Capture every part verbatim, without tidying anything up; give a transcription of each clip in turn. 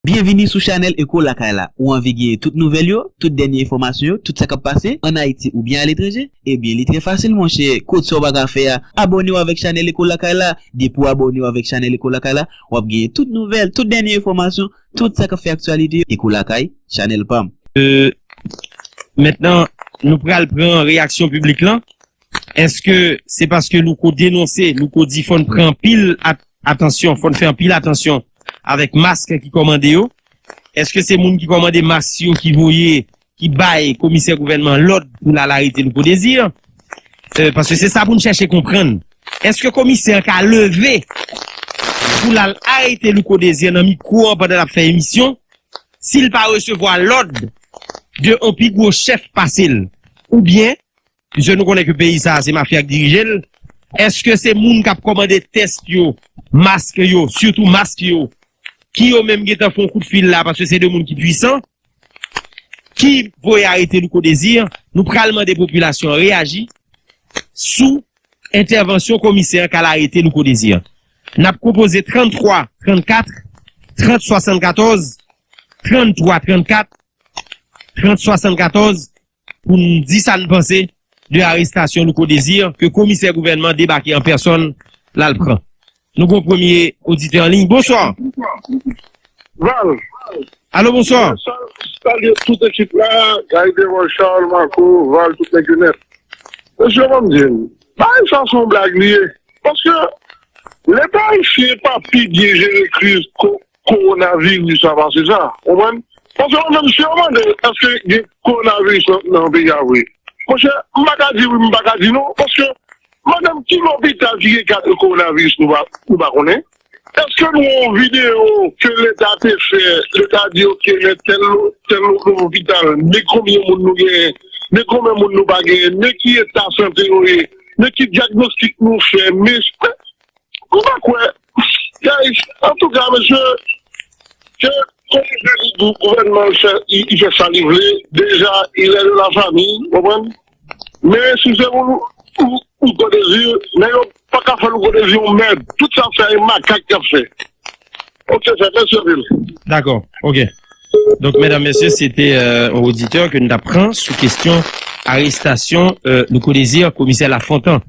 Byenvini sou chanèl Eko Lakay la. Ou anvi genyen tout nouvèl yo, tout dènye enfòmasyon yo, tout sa k ap pase ann Ayiti oubyen aletranje? Ebyen, li trè fasil, monchè. Kot sa w pa ka fè a, abòne w avèk chanèl Eko Lakay la. Depi w abòne w avèk chanèl Eko Lakay la, w ap genyen tout nouvèl, tout dènye enfòmasyon, tout sa k ap fè aktyalite yo. Eko Lakay, chanèl pa m. Euh, mentnan, nou pral pran reyaksyon piblik lan. Èske se paske Louko denonse, Louko di fò n pran anpil at-, atansyon, fò n fè anpil atansyon avèk mask ki kòmande yo? Èske se moun ki kòmande mask yo ki voye, ki bay komisè gouvènman lòd pou l al arete Louko Désir? Euh, paske se sa pou n chèche konprann. Èske komisè an ka leve pou l al arete Louko Désir nan mikwo an pandan l ap fè emisyon, si l pa resevwa lòd de yon pi gwo chèf pase l? Oubyen, piske nou konnen ke peyi sa a se mafya k dirije l, èske se moun k ap kòmande tès yo, mask yo, sitou mask yo, ki yo menm gentan fè yon kout fil la, paske se de moun ki pwisan, ki voye arete Louko Désir? Nou pral mande popilasyon an reyaji sou entèvansyon komisè an k al arete Louko Désir. N ap konpoze tranntwa trannkat, trant swasannkatòz, tranntwa trannkat, trant swasannkatòz, pou n di sa n panse de arestasyon Louko Désir ke komisè gouvènman debake an pèsòn l al pran. Nou gon premye oditè an liy. Bonswa. Val. Alo, bonswa. Sal-, salye tout ekip la, Guy Devon, Charles, Marco, Val, tout nèg yo nèt. Mesye, ban m di n, bagay sa se yon blag li ye. Paske Leta ayisyen pa pi byen jere kriz ko-, kowonaviris la pase sa. Ou konprann? Paske mwen menm, si yo mande èske gen kowonaviris nan, nan peyi a vre, monchè, m pa ka di wi, m pa ka di non. Paske, madanm, ki lopital ki gen ka de kowonaviris nou pa, nou pa konnen? Èske nou wè yon videyo ke Leta te fè, Leta di, oke, men tèl lo-, tèl lo-, lopital, men konbyen moun nou genyen, men konbyen moun nou pa genyen, men ki eta sante yo ye, men ki dyagnostik nou fè, men, men, m pa kwè, guys, antouka, mesye, ke komisè gou-, gouvènman fè, li, li fè sa li vle, deja, il est de la famille, ou konprann? Men si se pou Louko Désir, nèg yo pa ka fè Louko Désir yon mèd. Tout sa fè e makak y ap fè. Ok, chèf, mèsi anpil. Dakò, ok. Donk, medam, mesye, se te, euh, yon oditè ke nou t ap pran sou kesyon arestasyon, euh, Louko Désir, komisè Lafontan.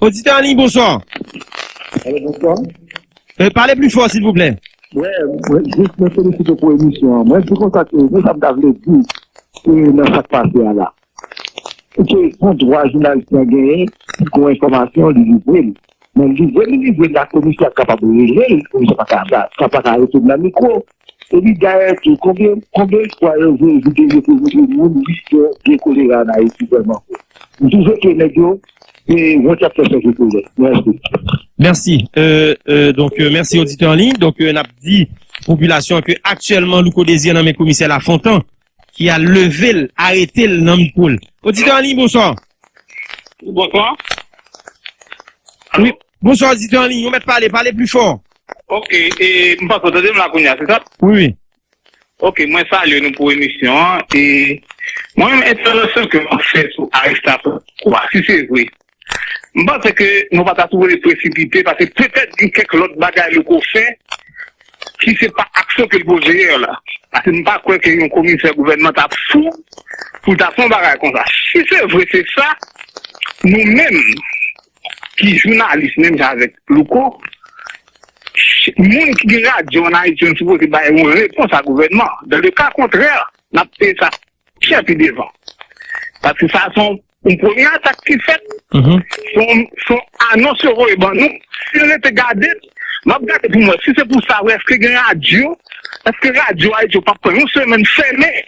Oditè an liy, bonswa. Alo, bonswa. Euh, pale pli fò, silvouplè. Wi, mwen, jis mwen felisite w pou emisyon an. Mwen di konsa ke, men sa m ta vle di, e, nan sa k pase a la. Ok, se yon dwa jounalis lan genyen, pou gon enfòmasyon, li livre l. Men livre l, li livre l la, komisè a kapab rele l, komisè pa ka, pa, pa ka rete nan mikwo. Epi dayè tou, konbyen, konbyen fwa yo voye videyo pou montre moun wi ke gen kolera an Ayiti vrèman vre? M twouve ke nèg yo, e, wont y ap fè chèche kolè. Mèsi. Mèsi. Euh, euh, donk, euh, mèsi oditè an liy. Donk, euh, n ap di popilasyon an ke aktyèlman Louko Désir nan men komisè Lafontan ki al leve l, arete l nan mikwo l. Oditè an liy, bonswa. Bonswa. Wi, bonswa, oditè an liy, ou mèt pale, pale pli fò. Ok, e, m panse w tande m la kounye a, se sa? Wi, wi. Ok, mwen salye nou pou emisyon an, e mwen menm entèvansyon ke m ap fè sou arestasyon Louko a, si se vre, m panse ke nou pa ta sipoze presipite, paske petèt gen kèk lòt bagay Louko fè, ki se pa aksyon ke l poze yè la. Paske m pa kwè ke yon komisè gouvènman t ap fou pou l ta fè yon bagay konsa. Si se vre se sa, nou menm ki jounalis menm jan avèk Louko, moun ki gen radyo ann Ayiti, nou sipoze bay yon repons a gouvènman. Dans le cas contraire, n ap peye sa chè pi devan. Paske sa se yon, yon premye atak ki fèt. Se yon, se yon anons yo voye ban nou. Si n rete gade, m ap gade pou m wè si se pou sa vre, èske gen radyo, èske radyo Ayiti yo p ap pran yon semèn fèmen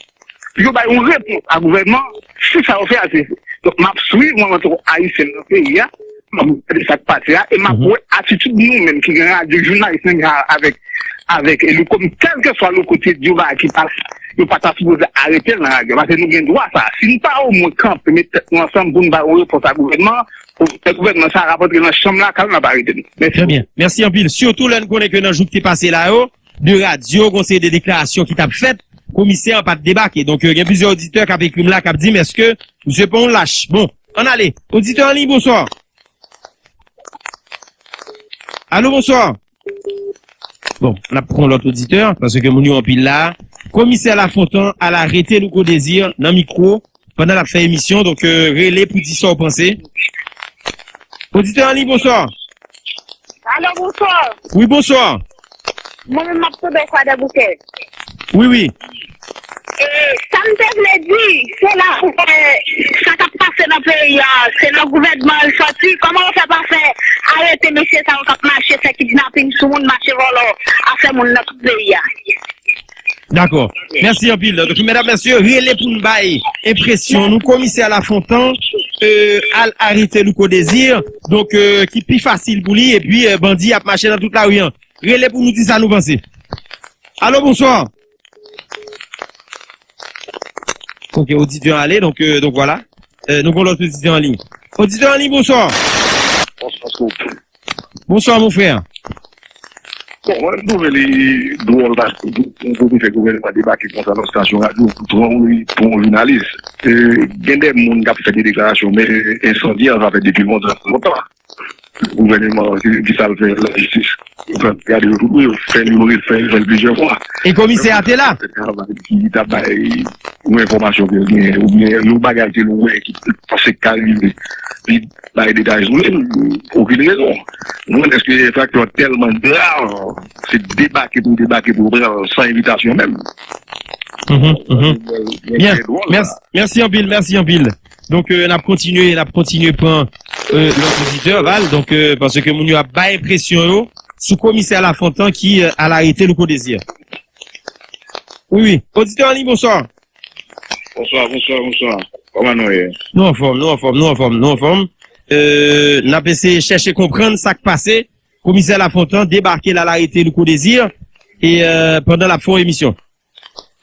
pou yo bay yon repons a gouvènman si sa yo fè a se vre. Donk, m ap swiv, mwen, antouka, Ayisyen nan peyi a, m ap gade sa k pase a, e m ap wè atitid nou menm ki gen radyo, jounalis menm jan avèk, avèk Louko, kèlkeswa Louko te di yon bagay ki pa, yo pa ta sipoze arete l nan radyo, paske nou gen dwa sa. Si n pa omwen kanpe, met tèt nou ansanm pou n bay yon repons a gouvènman, pou fè gouvènman sa a rantre nan chanm lakay nou, n ap arete nou. Mèsi. Trè byen. Mèsi anpil. Sitou lè n konnen ke nan jou ki te pase la yo, de radyo, gon seri de deklarasyon ki t ap fèt, komisè an pa t debake. Donk, euh, gen plizyè oditè k ap ekri m la, k ap di m, èske misye pa yon lach? Bon, ann ale. Oditè an liy, bonswa. Alo, bonswa. Bon, n ap pran lòt oditè, paske moun yo anpil la. Komisè Lafontan al arete Louko Désir nan mikwo pandan l ap fè emisyon, donk, euh, rele pou di sa w panse. Oditè an liy, bonswa. Alo, bonswa. Wi, bonswa. Mwen menm, m ap tonbe Kwadèboukè. Wi, wi. E, sa m te vle di, se la pou wè sa k ap pase nan peyi a, se nan gouvènman l sòti. Kòman yo fè pa fè arete mesye sa yo k ap mache, fè kidnaping sou moun, mache vòlò, ap fè moun nan tout peyi a? Dakò. Mèsi anpil. Donk, medam, mesye, rele pou n bay enpresyon nou. Komisè Lafontan, euh, al arete Louko Désir. Donk, euh, ki pi fasil pou li, epi, euh, bandi ap mache nan tout lari an. Rele pou nou di sa nou panse. Alo, bonswa. Ok, oditè an ale, donk, euh, donk vwala. Euh, nou gen lòt oditè an liy. Oditè an liy, bonswa. Bonswa, Scoop. Bonswa, mon frè. Bon, mwen, m twouve li dwòl paske pou, pou, pou fè gouvènman debake konsa nan stasyon radyo pou pran, pou yon jounalis. E, gen de moun k ap fè de deklarasyon, men ensandyan sa fè depi lontan, lontan. Gouvènman, ki, ki sa l fè lajistis? Gade yo tout, wi, fè l, yo refè l, fè l plizyè fwa. E komisè a te la? Travay ki ta bay yon enfòmasyon ke l genyen, oubyen yon bagay ke nou wè ki panse k ka rive, li bay detay sou li, okenn rezon. Mwen, èske enfraksyon an tèlman grav, se debake pou debake pou pran l san envitasyon menm? Mhm, mhm. Mwen, mwen Byen. Trè dwòl, mèsi, la. Mèsi anpil, mèsi anpil. Donk, euh, n ap kontinye, n ap kontinye pran, euh, lòt oditè, Val. Donk, euh, paske moun yo ap bay enpresyon yo sou komisè Lafontan ki, euh, al arete Louko Désir. Wi, wi. Oditè an liy, bonswa. Bonswa, bonswa, bonswa. Kòman nou ye? Nou anfòm, nou anfòm, nou anfòm, nou anfòm. Euh, n ap eseye chèche konprann sa k pase. Komisè Lafontan debake l al arete Louko Désir e, euh, pandan l ap fè yon emisyon.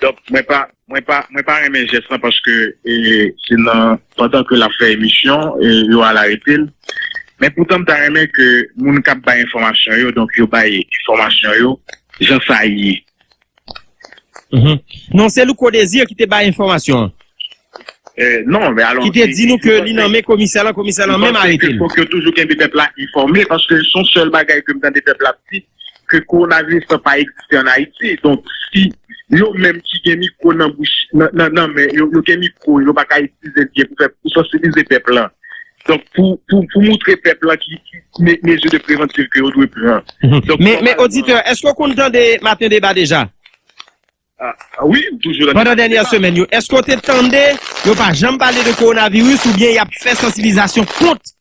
Donk, mwen pa, mwen pa, mwen pa renmen jès lan paske, e, se nan, pandan ke l ap fè emisyon, e, yo al arete l. Men poutan, m ta renmen ke moun k ap bay enfòmasyon yo, donk yo bay enfòmasyon yo, jan sa ye. Mhm. Non, se Louko Désir ki te bay enfòmasyon an. Eh, non, men alò, ki te di nou ke li nan men komisè lan, komisè lan menm arete l. Fòk yo toujou kenbe pèp la enfòme, paske se yon sèl bagay ke m tande pèp la ap di, ke kowonaviris lan pa egziste ann Ayiti. Donk, si yo menm ki gen mikwo nan bouch, nan, nan, nan men yo, yo gen mikwo, yo pa ka itilize l byen pou fè, pou sansibilize pèp lan. Donk, pou, pou, pou moutre pèp lan ki, ki me-, mezi de prevantiv ke yo dwe pran. Mhm. Donk, men, men, nòmalman, oditè, èske w konn tande Maten Deba deja? Ah, ah, wi, m toujou nan Pandan dènyè semèn yo, èske w te tande yo pa janm pale de kowonaviris oubyen y ap fè sansibilizasyon kont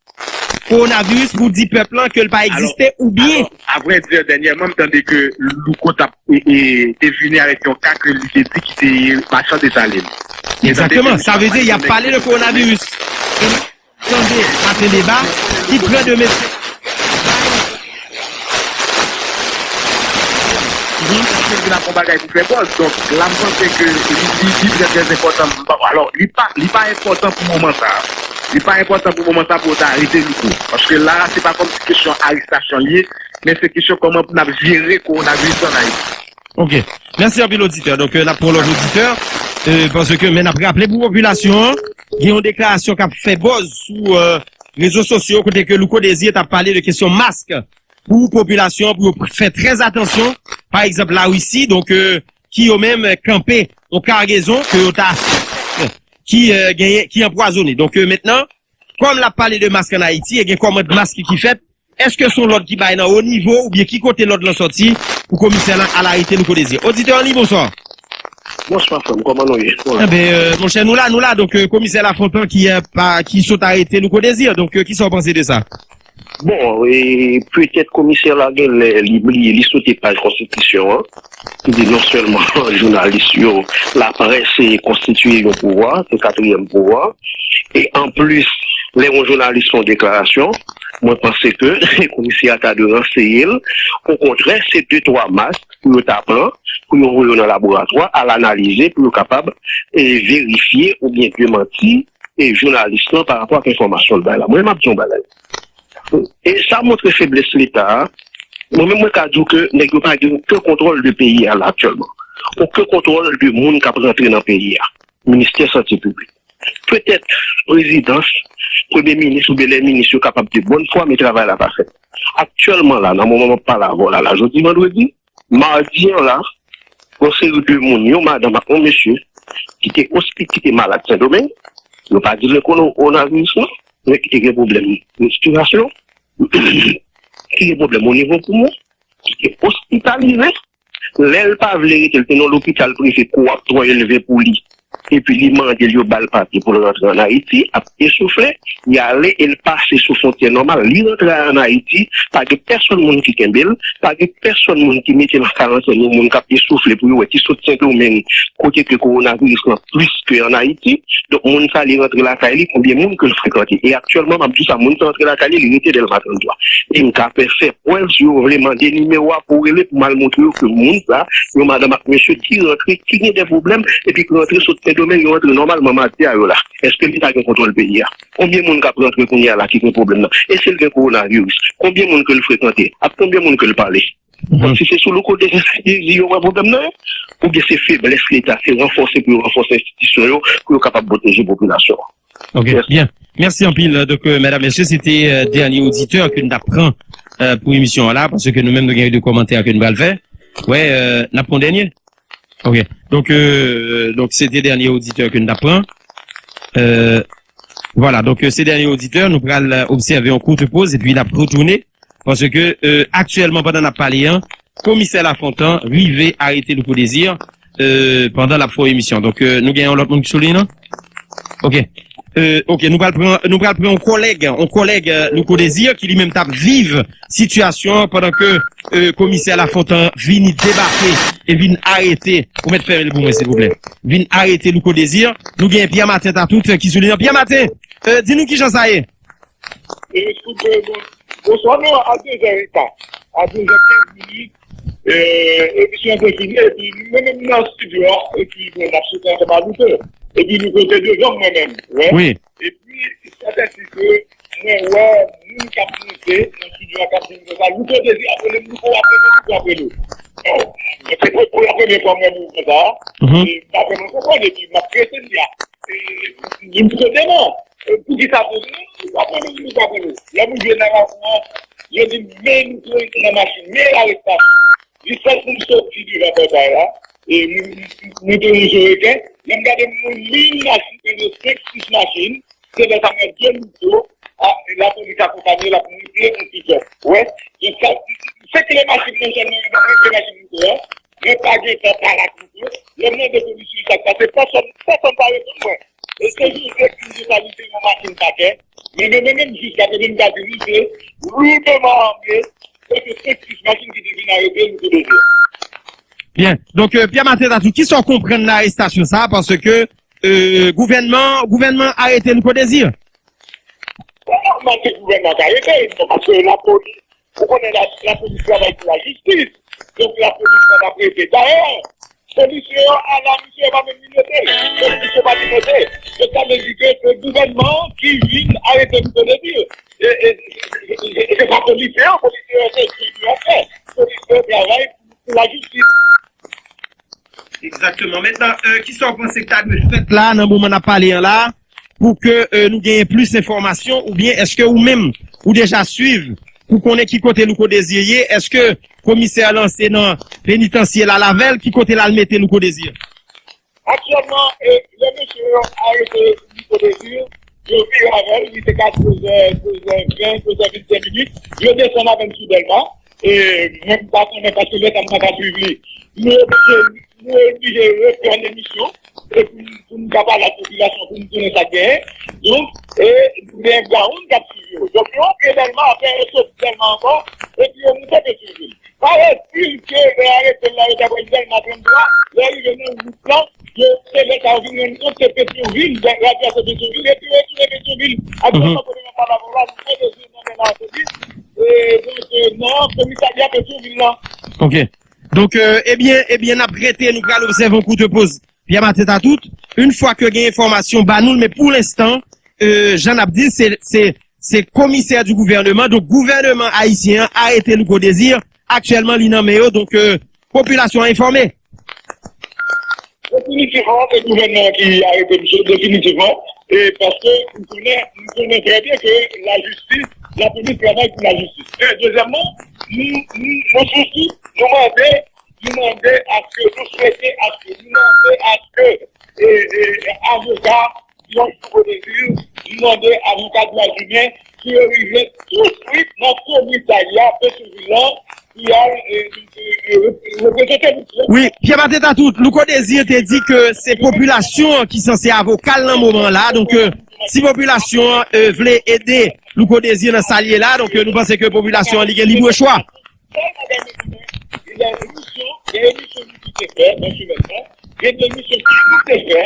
kowonaviris pou di pèp lan ke l pa egziste oubyen? Alò, avrèdi, dènyèman, m tande ke Louko t ap, e, e, te vini avèk yon ka ke li te di ki te machann Desalin. Egzakteman, sa vle di y ap pale de kowonaviris. Tande Maten Deba ki pran de mesye. Paske l vin ak yon bagay pou fè buzz. Donk, la, m panse ke li, li, li trè, trè enpòtan. Bon, alò, li pa, li pa enpòtan pou moman sa a. Li pa enpòtan pou moman sa a pou yo ta arete Louko. Paske la, se pa kòm si kesyon arestasyon l ye, men se kesyon kòman pou n ap jere kowonaviris lan ann Ayiti. Ok. Mèsi anpil, oditè. Donk, euh, n ap pran lòt oditè. Euh, paske, men n ap raple pou popilasyon an, gen yon deklarasyon k ap fè buzz sou, euh, rezo sosyo, kote ke Louko Désir t ap pale de kesyon mask pou popilasyon an, pou yo fè trè atansyon. Pa egzanp, Larisi, donk, euh, ki yo menm, euh, kanpe yon kagezon ke yo ta, ki, euh, genyen, ki anpwazonnen. Donk, euh, mentnan, kòm l ap pale de mask ann Ayiti, e gen kòmand mask ki fèt, èske se yon lòd ki bay nan wo nivo oubyen ki kote lòd lan sòti pou komisè lan al arete Louko Désir? Oditè an liy, bonswa. Bonswa, frè m, kòman nou ye? Enben, euh, monchè, nou la, nou la. Donk, euh, komisè Lafontan ki, euh, pa, ki sot arete Louko Désir. Donk, euh, kisa w panse de sa? Bon, e, petèt komisè la genlè li bliye, li sote paj konstitisyon an. Ki di non sèlman jounalis yo, laprès se konstitiye yon pouvwa, se katriyèm pouvwa. E anplis, lè yon jounalis fè yon deklarasyon, mwen panse ke komisè a ta dwe ranseye l. Okontrè, se de twa mask pou yo ta pran, pou yo voye yo nan laboratwa, al analize, pou yo kapab, e, verifye oubyen demanti, e, jounalis lan pa rapò ak enfòmasyon l bay la. Mwen, m ap di yon bagay. E sa montre feblès Leta a. Mwen menm, mwen ka di w ke nèg yo pa gen okenn kontwòl de peyi a la aktyèlman. Okenn kontwòl de moun k ap rantre nan peyi a. Ministè Sante Piblik. Petèt, prezidans, premye minis oubyen lè minis yo kapab de bòn fwa, men travay la pa fèt. Aktyèlman la, nan moman m ap pale avè w la, la, jodi vandredi, Madi an la, yon seri de moun, yon madanm ak yon mesye, ki te ospit, ki te malad Sendomeng, yo pa di l gen kowonaviris non, men ki te gen pwoblèm respirasyon, ki gen pwoblèm o nivo poumon, ki te ospitalize. Lè l pa vle rete, l te nan lopital prive ke w ap twò elve pou li. Epi li mande l, yo ba l papye pou l rantre ann Ayiti, ap esoufle, li ale e l pase sou fwontyè nòmal. Li rantre ann Ayiti, pa gen pèsonn moun ki kenbe l, pa gen pèsonn moun ki mete l an karantèn, yon moun k ap esoufle pou yo wè ki sot Sendomeng, kote ke kowonaviris lan plis ke ann Ayiti. Donk, moun sa, li rantre lakay li, konbyen moun ke l frekante? E aktyèlman, m ap di w sa, moun sa rantre lakay li, li rete Dèlma trannde twa. E m ka fè, fè prèv, si yo vle mande nimewo a pou rele, pou m al montre yo ke moun sa, yon madanm ak mesye ki rantre, ki gen de pwoblèm, epi ki rantre sot Sendomeng, yo rantre nòmalman madi a yo la. Èske Leta gen kontwòl peyi a? Konbyen moun k ap rantre kounye a la ki gen pwoblèm nan? E si l gen kowonaviris? Konbyen moun ke l frekante? Ak konbyen moun ke l pale? Donk, si se sou Louko Dezi yo wè pwoblèm nan, oubyen se feblès Leta, se ranfòse pou yo ranfòse enstitisyon yo, pou yo kapab pwoteje popilasyon an. Ok, byen. Mèsi anpil. Donk, euh, medam, mesye, se te euh, dènye oditè ke n t ap pran euh, pou emisyon an la, paske nou menm nou gen de kòmantè ke n pral fè. Wè, euh, n ap pran dènye. Ok. Donk, euh, donk, se te dènye oditè ke n t ap pran. Euh, vwala, donk, euh, se dènye oditè, nou pral euh, obsève yon kout poz epi n ap retounen. Paske euh, aktyèlman, pandan n ap pale an, komisè Lafontan rive arete Louko Dezi euh, pandan l ap fè yon emisyon. Donk, euh, nou gen yon lòt moun ki sou liy nan? Ok. Euh, ok, nou pral pran, nou pral pran yon kòlèg, yon kòlèg euh, Louko Dezi ki li menm t ap viv sitiyasyon an pandan ke euh, komisè Lafontan vini debake e vin arete, ou mèt fèmen l pou mwen, silvouplè. Vin arete Louko Dezi. Nou gen Pierre Martin Tatout ki sou liy nan. Pierre Martin, euh, di nou kijan sa ye? E, sou de, bon, bonswa, non, a de zè eta. A de zè kenz minit, e, emisyon an te fini, epi mwen menm nan estidyo a, epi, bon, m ap soti ansanm a Louko. Epi Louko te devan mwen menm, wè. Wi. Epi, sa te di ke mwen wè moun k ap monte nan estidyo a, k ap vin konsa, Louko Dezi ap rele m, Louko ap rele m, Louko ap rele m. Bon, mwen se pre-, pou la premyè fwa mwen wè moun konsa, e m pa vrèman konprann, epi m ap rete di a. E, m kote non. E, poukisa pou nou, nou pa konnen, nou pa konnen. Lè m rive nan lakou an, yo di m, men nou kouri nan machin, men arestasyon. Jis fòk pou m soti devan pòtay la, e m, m, m, monte yon zo reken. Lè m gade m wè yon liy machin, gen senk, sis machin, se lè sa m wè de moto, a, lapolis akonpanye l ap monte yon pikòp. Wè, se sa, se kle machin nan sèlman, yo ba mwen kle machin moto a. Mwen pa gen tan pa la koupe. Lè m mande polisye sa k pase, pèsonn, pèsonn pa reponn mwen. E se jodi a ki m te salite yon machin pakè. Men, men, men, menm jiskaprezan, m ka di nou se lourdman ame, se ke senk, sis machin ki te vin arete nou te bezwen. Byen. Donk, euh, Pierre Martin Tatou, kisa w konprann nan arestasyon sa a? Paske, euh, gouvènman, gouvènman arete Louko Dezi. Kòman w mande gouvènman ka rete? Bon, paske lapolis, ou konnen la, lapolis travay pou lajistis. Donk, lapolis pa t ap rete. Dayè, polisye yo, ala misye yo pa menm vin rete l. Donk, misye pa vin rete. Donk, sa vle di ke se gouvènman an ki vin arete m, sa vle di. E, e, e, e, e se pa polisye yo, polisye yo se di yo fè. Polisye yo travay pou, pou lajistis. Egzakteman. Mentnan, euh, kisa w panse k ta dwe fèt la, nan moman n ap pale an la, pou ke euh, nou genyen plis enfòmasyon, oubyen èske ou menm, ou deja swiv, pou konnen ki kote Louko Dezi ye? Èske komisè a lanse nan penitansye la avè l? Ki kote l al mete Louko Dezi? Aktyèlman, e, lè mesye yo arete Louko Dezi, yo vire avè l, li te ka trèz è, trèz è ven, trèz è vennsenk minit, yo desann avè l sou Dèlma, e mwen m pa konnen paske lè sa m pa ka swiv li. Nou oblije, nou oblije reprann emisyon, e pou, pou n ka pale ak popilasyon, pou n konnen sa k genyen. Donk, e, nou gen Brown k ap swiv yo. Donk, yo antre Dèlma, apre yo soti Dèlma ankò, epi yo moute Petyonvil. Paraît-il que lè arete l la, yo t ap al Dèlma trannde twa, lè yo rive nan wout lan, yo, se lè sa yo vin rann kont se Petyonvil, radyo a se Petyonvil, epi yo retounen Petyonvil. Aktyèlman, kote n ap pale avè w la, nou mande jis nan men nan polis, e, donk, e, nan komisarya Petyonvil lan. Ok. Donk, euh, ebyen, ebyen, n ap rete, nou pral obsève yon kout poz. Pierre Martin Tatout, yon fwa ke gen enfòmasyon, ba nou l, men pou lenstan, euh, jan n ap di, se, se, se komisè di gouvèneman, donk gouvèneman ayisyen an arete Louko Dezi, aktyèlman li nan men yo, donk euh, popilasyon an enfòme. Definitivman, se gouvènman an ki arete misye, definitivman, e paske m konnen, m konnen trè byen ke lajistis, lapolis travay pou lajistis. E dezyèmman, nou, nou, nou sou sou, nou mande nou mande aske, nou swete aske, nou mande aske e, e, avoka Yon Louko Désir, nou mande avoka dwa imen pou yo rive touswit nan komisarya Petyonvil lan pou y al e, e, e, reprezante nou. Wi, Pierre Martin Tatout, Louko Désir te di ke se popilasyon an ki sanse avoka l nan moman la. Donk, e, si popilasyon an e, vle ede Louko Désir nan sa l ye la, donk, e, nou panse ke popilasyon an li gen lib chwa. Sèlman gen misyon, gen emisyon, gen emisyon li kite fè nan semèn nan, gen emisyon ki kite fè,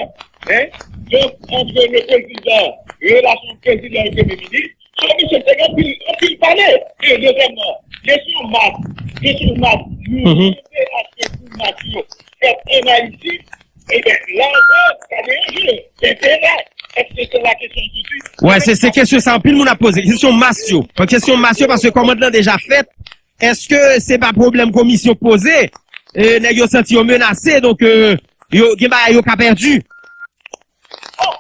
hein, donk, antre le prezidan, relasyon prezidan e premye minis, se yon misyon ki te gen anpil, anpil pale. E dezyèmman, kesyon mas, kesyon mas, nou mande aske pou mas yo fèt ann Ayiti, ebyen, la ankò, sa gen anje, enterè. Èske se la kesyon ki di? Wè, se, se kesyon sa anpil moun ap poze. Kesyon mas yo. Kesyon mas yo, paske kòmandman deja fèt, èske se pa pwoblèm komisyon poze? E, nèg yo santi yo menase, donk, e, yo, gen bagay yo ka pèdi. Bon,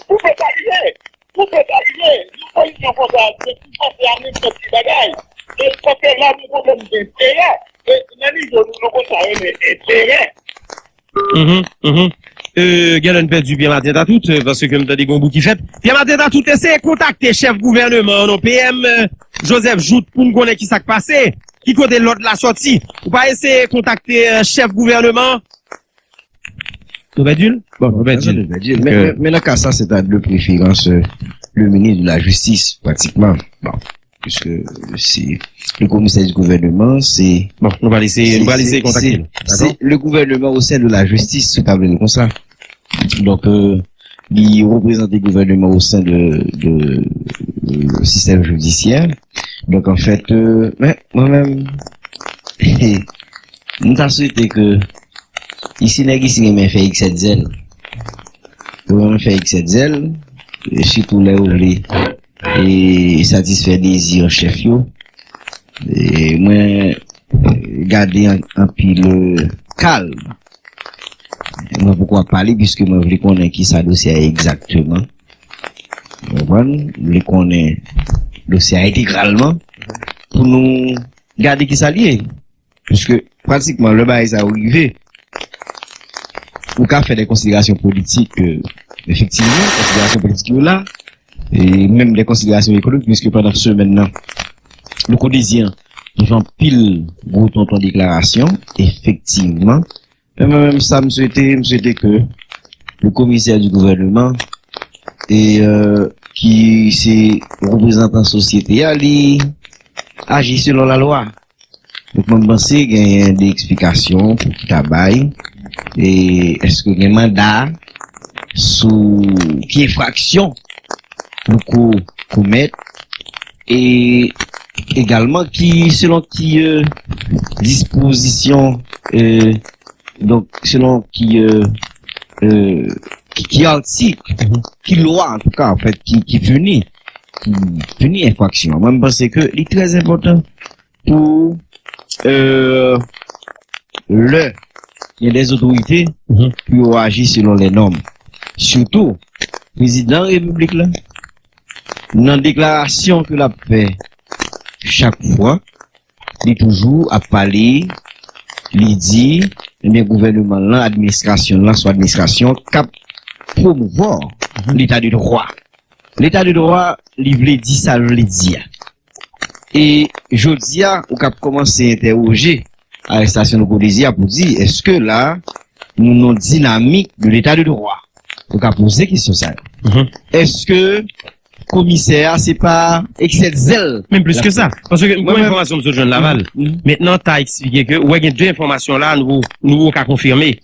pou fè sa rive, pou fè sa rive, yon pozisyon konsa, se pou panse a nenpòt ki bagay. E paske la, nou pwoblèm de enterè. E nan nivo nou, nou konn sa rele enterè. Mhm, mhm. E, gen lè n pèdi Pierre Martin Tatout, e, paske m tande gen yon bout ki fèt. Pierre Martin Tatout, eseye kontakte chèf gouvèneman an, non, P M, e, Joseph Jouthe, pou n konnen ki sa k pase, ki kote lòd la sòti. Ou pa eseye kontakte, e, chèf gouvèneman an? Nou pèdi l? Bon, nou pèdi l. Nou pèdi l. Men, men, men nan ka sa, se ta de preferans, e, le ministre de la Justice, pratikman. Bon. Puisque c'est le commissaire du gouvernement, c'est... Bon, nou pral eseye, nou pral eseye kontakte l. C'est le gouvernement au sein de la justice, si w ta vle l konsa. Donk, euh, li reprezante gouvènman au sein de, de, euh, le système judiciaire. Donk, an fèt, euh, men, mwen menm, m ta swete ke isi nèg isi renmen fè eksè de zèl. Yo renmen fè eksè de zèl, e sitou lè yo vle e satisfè dezi an chèf yo. E mwen gade an, anpil, e, kalm. Mwen poko ap pale piske mwen vle konnen kisa dosye a egzakteman. Ou konprann? Mwen vle konnen dosye a entegralman pou nou gade kisa l ye. Piske pratikman, lè bagay sa yo rive, ou ka fè de konsiderasyon politik, e, efektivman, konsiderasyon politik yo la, e menm de konsiderasyon ekonomik, piske pandan semèn nan, nou konnen byen, nou fè anpil gwo tonton deklarasyon, efektivman. Men mwen menm, sa m swete, m swete ke le commissaire du gouvernement, e, euh, ki se reprezantan sosyete a, li aji selon lalwa. Donk, mwen, m panse genyen de eksplikasyon pou ki ta bay. E èske gen manda sou ki enfraksyon nou ko-, komèt? E egalman ki, selon ki, euh, dispozisyon, euh, donk, selon ki, euh, euh, ki, ki atik, ki lwa, antouka, anfèt, ki, ki pini, ki pini enfraksyon an. Mwen, m panse ke li trè enpòtan pou, euh, lè gen de otorite pou yo aji selon lè nòm. Sitou, prezidan repiblik la, nan deklarasyon ke l ap fè chak fwa, li toujou ap pale, li di, ebyen, gouvènman lan, administrasyon lan, se yon administrasyon k ap pwomouva leta de dwa. Leta de dwa, li vle di sa l vle di a. E jodi a, ou k ap kòmanse entèwoje arestasyon Louko Désir pou di, èske la, nou nan dinamik de leta de dwa? Ou ka poze kesyon sa yo. Èske komisè a, se pa eksè de zèl? Menm plis ke sa. Paske m gon enfòmasyon m sot jwenn Laval. Mentnan, ta eksplike ke, ou wè gen de enfòmasyon la, nou, nou ka konfime.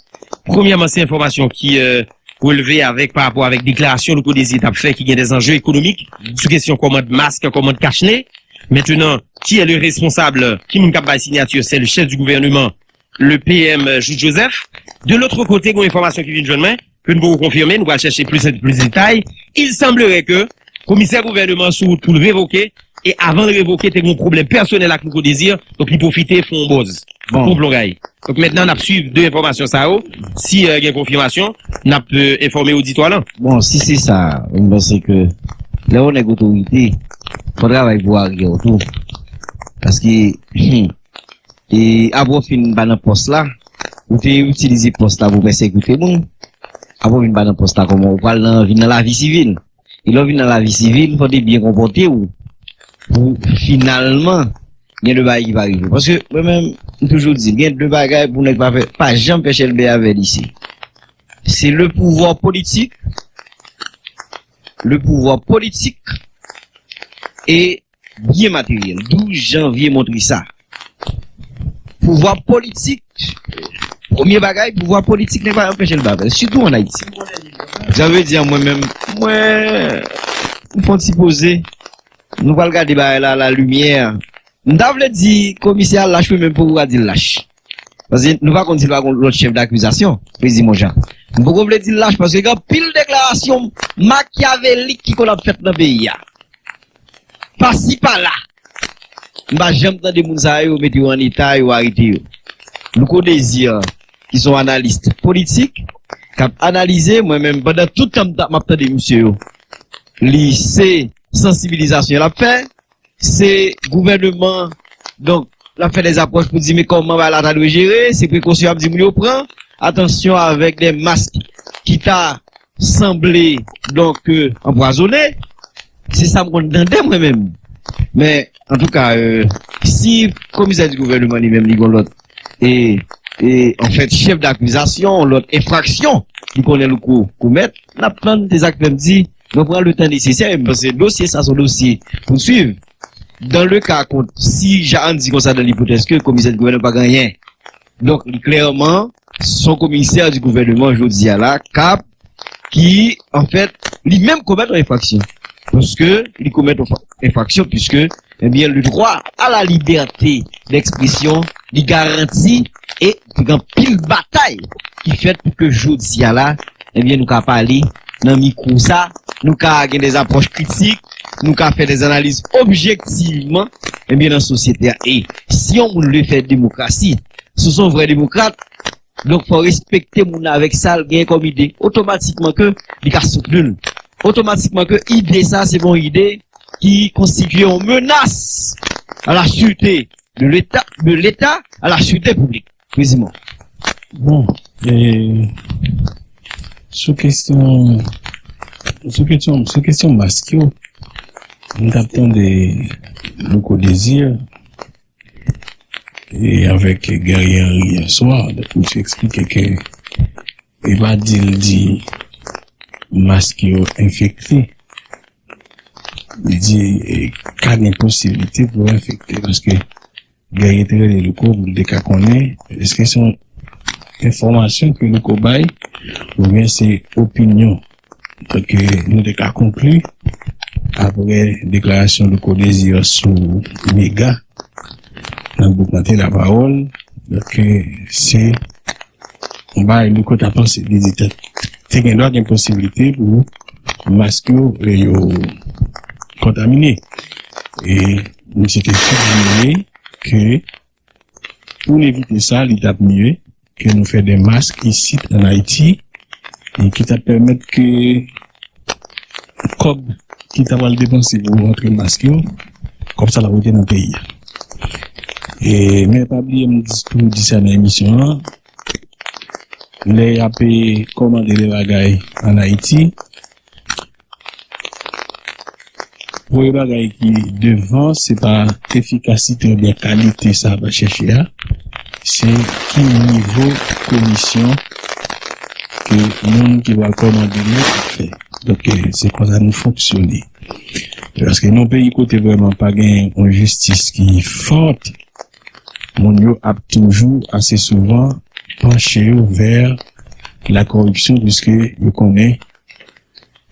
Premyèman, se enfòmasyon ki, euh, releve avèk, pa rapò avèk deklarasyon Louko Désir t ap fè ki gen de anje ekonomik sou kesyon kòmand mask, kòmand kachne. Mentnan, qui est le responsable? Ki moun k ap bay siyati? C'est le chef du gouvernement, le P M Jouthe Joseph. De l'autre côté, gon enfòmasyon ki vin jwenn mwen, ke nou poko konfime, nou pral chèche plis, plis detay. Il semblerait que komisè gouvènman sou wout pou l revoke, e avan l revoke, te gen yon pwoblèm pèsonèl ak Louko Désir, donk li pwofite fè yon buzz. Bon. Pou blogay. Donk mentnan, n ap swiv de enfòmasyon sa yo. Si, euh, gen konfimasyon, n ap, euh, enfòme oditwa lan. Bon, si se sa, m panse ke lè w nèg otorite, fò travay pou aryè w tou. Paske, hmm, e apre w fin pa nan pòs la, Ou te itilize pòs la pou pèsekite moun. Apre w vin pa nan pòs la, kòman ou pral nan, vin nan lavi sivil. E lè w vin nan lavi sivil, fò w te byen konpòte w pou finalman gen de bagay ki pa rive. Paske mwen menm, m toujou di, gen de bagay pou nèg pa fè, pa janm fè chèlbè avè li, se, se le pouvoir politique, le pouvoir politique et bien matériel. Douz janvye montre sa. Pouvwa politik, premye bagay, pouvwa politik nèg pa janm fè chèlbè avè l, sitou ann Ayiti. Sa vle di, mwen menm, mwen, m fè yon ti poze. Nou pral gade bagay la, la limyè. M ta vle di komisè a lach, wi, men m poko ka di l lach. Paske nou pa konn si l pa gon lòt chèf dakizasyon, Prezi Monjan. M poko vle di l lach, paske gen anpil deklarasyon makyavelik ki konn ap fèt nan peyi a. Pasi pala. M pa janm tande moun sa yo mete yo an eta, yo arete yo. Louko Désir, ki se yon analis politik, k ap analize, mwen menm, pandan tout tan m t ap, m ap tande misye yo, li se sansibilizasyon l ap fè, se gouvèneman, donk, l ap fè dè apwòch pou di, men kòman bagay la ta dwe jere, se prekosyon y ap di moun yo pran, atansyon avèk dè mask ki ta sanble, donk, euh, anpwazonnen. Se sa m konn tande mwen menm. Men, antouka, euh, si komisè di gouvèneman li menm li gon lòt, e, e, anfèt, chèf dakizasyon, lòt enfraksyon li konnen Louko komèt, n ap tann dè aktè di, nou pran le tan nesesè, m panse dosye sa se yon dosye pou swiv. Dan le ka kont, si Jean Andy konsa dan lipotèz ke komisè di gouvèneman pa gen anyen, donk, li klèman, se yon komisè di gouvèneman jodi a la, k ap, ki, anfèt, li menm komèt yon enfraksyon. Paske li komèt yon fa-, enfraksyon, piske, ebyen, le droit à la liberté d'expression, li garanti, e li gen anpil batay ki fèt pou ke jodi a la, ebyen, nou ka pale nan mikwo sa, nou ka gen dè apwòch kritik, nou ka fè dè analiz objektivman, ebyen, nan sosyete a. E si yon moun vle fè demokrasi, si w se yon vrè demokrat, donk fò w respekte moun nan avèk sa l gen kòm ide, otomatikman ke li ka soutni l. Otomatikman ke ide sa se yon ide ki konstitye yon menas à la sûreté de l'État, de l'État, à la sûreté publique. Prezime. Bon, e, sou kesyon, sou kesyon, sou kesyon mask yo, m t ap tande Louko Désir e avèk Guerrier Henry yè swa, donk misye eksplike ke e pa di l di mask yo enfekte, li di e, ka gen posiblite pou enfekte, paske Guerrier te rele Louko pou l te ka konnen èske se yon enfòmasyon ke Louko bay oubyen se opinyon. Donk, nou te ka konkli, apre deklarasyon Louko Désir sou Mega, nan gwoup Mante Lapawòl, donk, se yon bagay Louko ta panse, li di te, te gen dwa gen posiblite pou mask yo, yo kontamine. E misye te sijere ke pou n evite sa, li t ap mye ke nou fè de mask isit ann Ayiti, e ki t ap pèmèt ke kòb ki ta pral depanse pou rantre mask yo, kòb sa t ap rete nan peyi a. E, men pa bliye m di, tou di sa nan emisyon an, lè y ap, e, kòmande de bagay ann Ayiti, premye bagay ki devan, se pa efikasite oubyen kalite sa y ap chèche a, se ki nivo komisyon ke moun ki pral kòmande yo ap fè. Donk, e, se konsa nou fonksyone. Paske nan yon peyi kote vrèman pa gen yon jistis ki fòt, moun yo ap toujou ase souvan panche yo vè la koripsyon, piske yo konnen,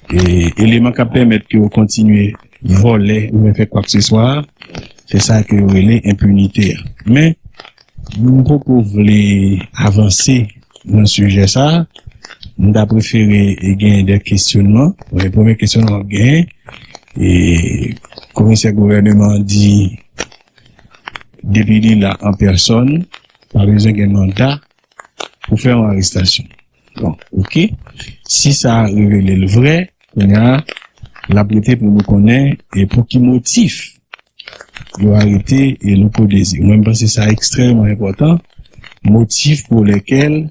e, eleman k ap pèmèt ke yo kontinye vòlè oubyen fè kwakseswa, se sa ke yo rele enpinite a. Men, m poko vle avanse nan sijè sa a. M ta prefere, e, gen de kesyonman. Premye kesyonman w ap genyen, e, komisè gouvèneman an di, depi li la an pèsòn, pa bezwen gen manda pou fè yon arestasyon. Bon, oke. Si sa revele l vrè, kounye a, l ap rete pou nou konnen, e pou ki motif yo arete, e, Louko Désir. Mwen, m panse sa ekstrèmman enpòtan. motif pour lesquels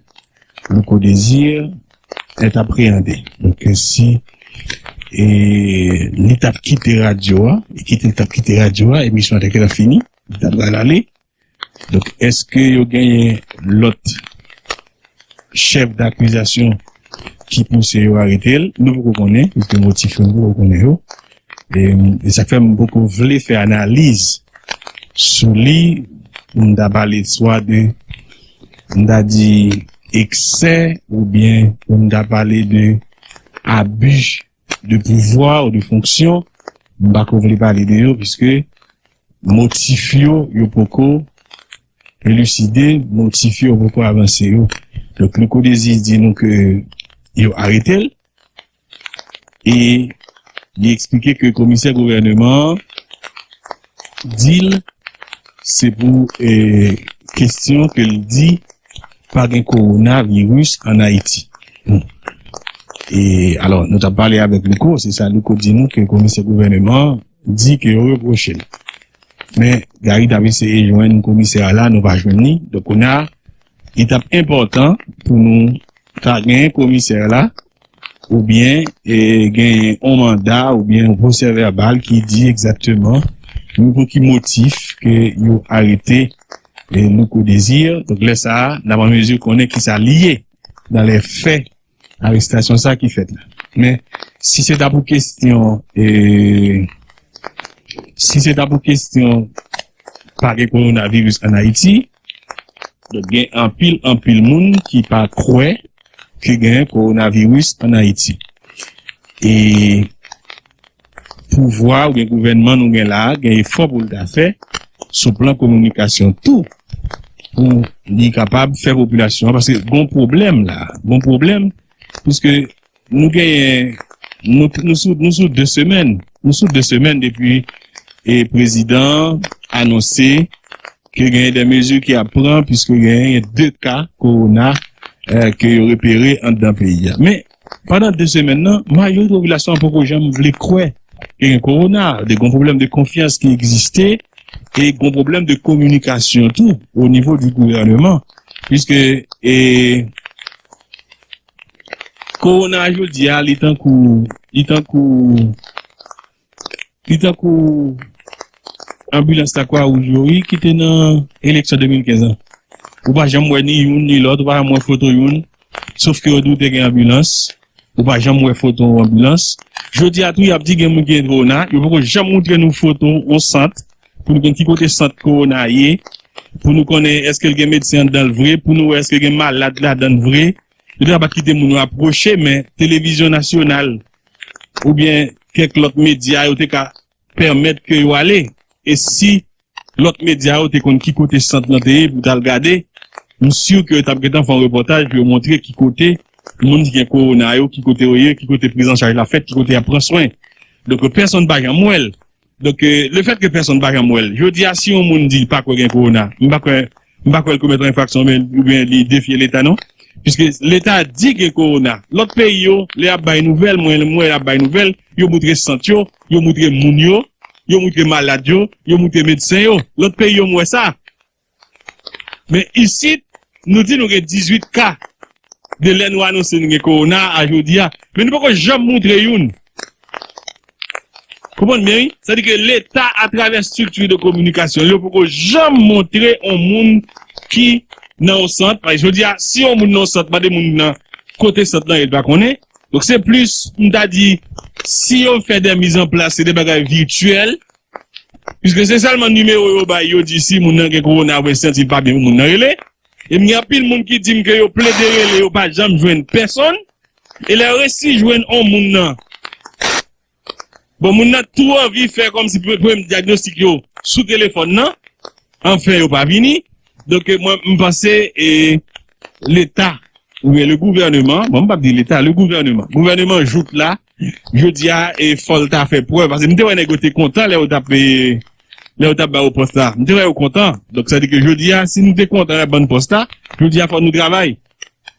Louko Désir est appréhendé. Donk, si e, li t ap kite radyo a, e kite li t ap kite radyo a, emisyon an te gentan fini, li t ap pral ale. Donk, èske yo genyen lòt chèf dakizasyon ki pouse yo arete l? Nou poko konnen, piske motif yo, nou poko konnen yo. E, e sa k fè m poko vle fè analiz sou li, pou m ta pale swa de, m ta di, eksè, oubyen pou m ta pale de abi de pouvwa ou de fonksyon, m pa ko vle pale de yo, piske motif yo, yo poko eliside, motif yo poko avanse yo. Donk, Louko Désir di nou ke yo arete l, e li eksplike ke komisè gouvèneman an di l se pou, e, kesyon ke l di pa gen kowonaviris ann Ayiti. Hmm. E, alò, nou t ap pale avèk Louko, se sa Louko di nou ke komisè gouvèneman an di ke yo repwoche l. Men, Gary t ap eseye jwenn komisè a la, nou pa jwenn li. Donk, kounye a, li t ap enpòtan pou nou ta gen komisè a la, oubyen, e, gen yon manda, oubyen yon pwosè vèbal ki di egzakteman pou ki motif ke yo arete, e, Louko Désir. Donk, lè sa a, n ap an mezi konnen kisa li ye nan lè fè arestasyon sa ki fèt la. Men, si se ta pou kesyon, e, si se ta pou kesyon pa gen kowonaviris ann Ayiti, donk gen anpil, anpil moun ki pa kwè ke gen kowonaviris ann Ayiti. E pouvwa oubyen gouvènman nou gen la a, gen efò pou l ta fè sou plan kominikasyon tou, pou li kapab fè popilasyon an, paske gon pwoblèm la, gon pwoblèm, piske nou genyen, nou, nou sou, nou sou de semèn, nou sou de semèn depi, e, prezidan an anonse ke genyen de mezi ki ap pran, piske genyen de ka kowona, e, ke yo repere anndan peyi a. Men, pandan de semèn nan, majorite popilasyon an poko janm vle kwè ke gen kowona, de gon pwoblèm de konfyans ki egziste, e gon pwoblèm de kominikasyon tou, o nivo di gouvèneman, piske, e, kowona jodi a, li tankou, li tankou, li tankou anbilans Lakwa Wouj yo, wi, ki te nan eleksyon de mil kenz lan. Ou pa janm wè ni youn ni lòt, ou pa janm wè foto youn, sof ke yo di w te gen anbilans, ou pa janm wè foto yon anbilans. Jodi a tou, y ap di gen moun ki gen kowona, yo poko janm moutre nou foto yon sant, pou nou konn ki kote sant kowona ye, pou nou konnen èske l gen medsen anndan l vre, pou nou wè èske gen malad ladan l vre. Yo te ka pa t kite moun yo apwoche, men televizyon nasyonal oubyen kèk lòt medya, yo te ka pèmèt ke yo ale. E si lòt medya yo te konn ki kote sant lan te ye pou t al gade, m si ke yo t ap gentan fè yon repòtaj pou yo montre ki kote moun ki gen kowona yo, ki kote yo ye, ki kote prizanchaj la fèt, ki kote y ap pran swen. Donk, pèsonn pa janm wè l. Donk, e, lefèt ke pèsonn pa janm wè l, jodi a, si yon moun di l pa kwè gen kowona, m pa kwè, m pa kwè l komèt yon enfraksyon oubyen, oubyen li defye Leta, non. Piske Leta di gen kowona. Lòt peyi yo, lè y ap bay nouvèl, mwen, mwen, y ap bay nouvèl, yo moutre sant yo, yo moutre moun yo, yo moutre malad yo, yo moutre medsen yo. Lòt peyi yo, m wè sa. Men isit, nou di nou gen dizuit ka de lè nou anonse nou gen kowona a jodi a. Men nou poko janm moutre youn. Konprann byen, wi? Sa di ke Leta, atravè estrikti de kominikasyon, yo poko janm montre yon moun ki nan yon sant. Paske jodi a, si yon moun nan yon sant, mande moun nan kote sant lan ye, li pa konnen. Donk, se plis, m ta di, si yo fè de mizanplas, se de bagay vityèl, piske se sèlman nimewo yo bay, yo di si moun nan gen kowona oubyen santi l pa byen pou moun nan rele. E m gen anpil moun ki di m ke yo plede rele, yo pa janm jwenn pèsonn. E lè yo resi jwenn yon moun nan, bon, moun nan tou anvi fè kòmsi pre-, premye dyagnostik yo sou telefòn nan. Anfen, yo pa vini. Donk, e, mwen, m panse, e, Leta, oubyen le gouvèneman, bon, m p ap di Leta, le gouvèneman. Gouvèneman jouk la, jodi a, e, fò l ta fè prèv. Paske m te wè nèg yo te kontan lè yo t ap, e, lè yo t ap ba yo pòs la. M te wè yo kontan. Donk, sa di ke jodi a, si nou te kontan lè y ap ban n pòs la, jodi a, fò nou travay.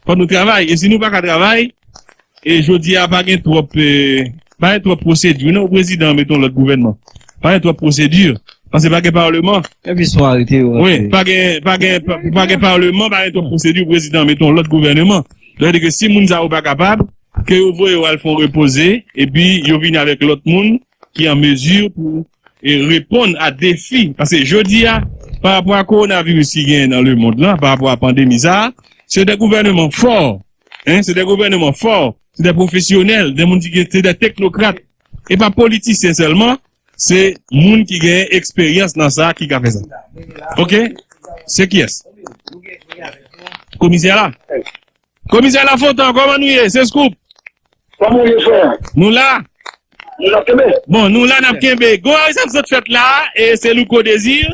Fò nou travay. E si nou pa ka travay, e jodi a pa gen twòp, e, pa gen twòp pwosedi, non, prezidan mete yon lòt gouvènman. Pa gen twòp pwosedi. Paske pa gen palman. Epi sou arete yo. Wi, pa gen, pa gen, pa, pa gen palman, pa gen yon pwosedi prezidan mete yon lòt gouvèneman. Sa vle di ke si moun sa yo pa kapab, ke yo voye yo al fè yon repoze, epi yo vini avèk lòt moun ki an mezi pou, e, reponn a defi. Paske jodi a, pa rapò a kowonaviris ki genyen nan lemonn lan, pa rapò a pandemi sa a, se de gouvèneman fò, en, se de gouvèneman fò, se de pwofesyonèl, de moun ki, se de teknokrat. E pa politisyen sèlman, se moun ki gen eksperyans nan sa ki ka fè sa. Oke? Se kiyès? Komisè la? Komisè Lafontan, kòman nou ye? Se Scoop. Kòman w ye, frè? Nou la. Nou la kenbe. Bon, nou la, n ap kenbe. Gon rezon sot fèt la, e se Louko Désir.